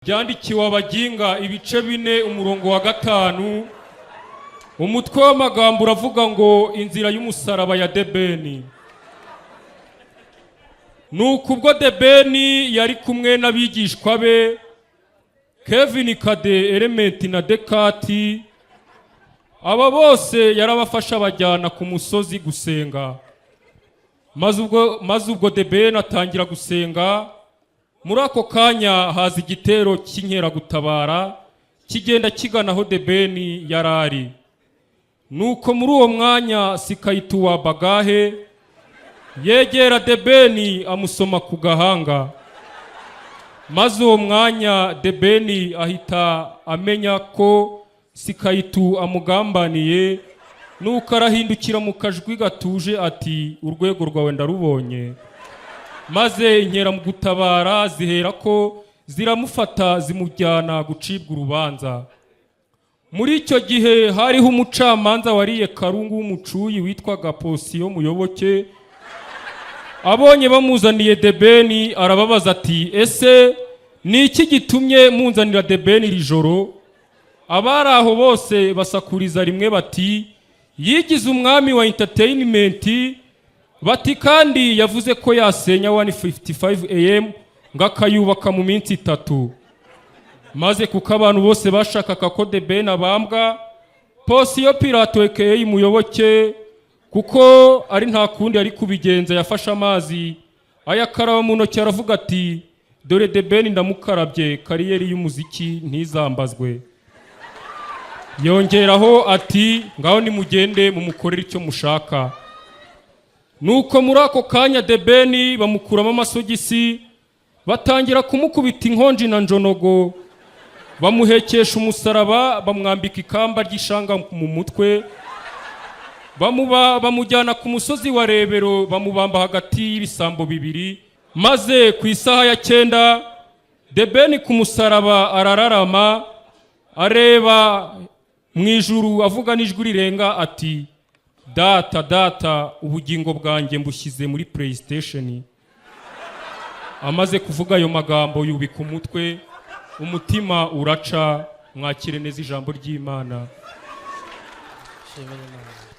Byandikiwe Abaginga, ibice 4, umurongo wa 5. Umutwe w'amagambo uravuga ngo "Inzira y'umusaraba ya The Ben". Nuko ubwo The Ben yari kumwe n'abigishwa be Kevin Kade, Element na Dekati, aba bose yarabafasha, abajyana ku musozi gusenga. Maze ubwo The Ben atangira gusenga, muri ako kanya haza igitero cy'inkeragutabara kigenda kigana aho The Ben yari ari. Nuko muri uwo mwanya Sikayituwa Bagahe yegera The Ben, amusoma ku gahanga. Maze uwo mwanya The Ben ahita amenya ko Sikayitu amugambaniye. Nuko arahindukira, mu kajwi gatuje ati: "Urwego rwawe ndarubonye." Maze inkeragutabara zihera ko ziramufata, zimujyana gucibwa urubanza. Muri icyo gihe hariho umucamanza wariye karungu w'umucuyi witwaga Posiyo Muyoboke. Abonye bamuzaniye The Ben, arababaza ati: "Ese ni iki gitumye munzanira The Ben iri joro?" Abari aho bose basakuriza rimwe bati: "Yigize umwami wa entertainment." Bati: "Kandi yavuze ko yasenya 155 AM ngo akayubaka mu minsi 3." Maze kuko abantu bose bashakaga ko The Ben abambwa, Posiyo Pilato aka Muyoboke, kuko ari nta kundi yari kubigenza, yafashe amazi ayakaraba mu ntoki, aravuga ati: "Dore The Ben ndamukarabye, career y'umuziki ntizambazwe." Yongeraho ati: "Ngaho nimugende mumukorere icyo mushaka." Nuko muri ako kanya The Ben bamukuramo amasogisi, batangira kumukubita inkonji na njonogo, bamuhekesha umusaraba, bamwambika ikamba ry'ishanga mu mutwe, bamujyana ku musozi wa Rebero, bamubamba hagati y'ibisambo bibiri. Maze ku isaha ya 9 The Ben ku musaraba arararama, areba mu ijuru, avuga n'ijwi rirenga ati: "Data, Data, ubugingo bwanjye mbushyize muri PlayStation." Amaze kuvuga ayo magambo yubika umutwe, umutima uraca. Mwakire neza ijambo ry'Imana. Shimira Imana.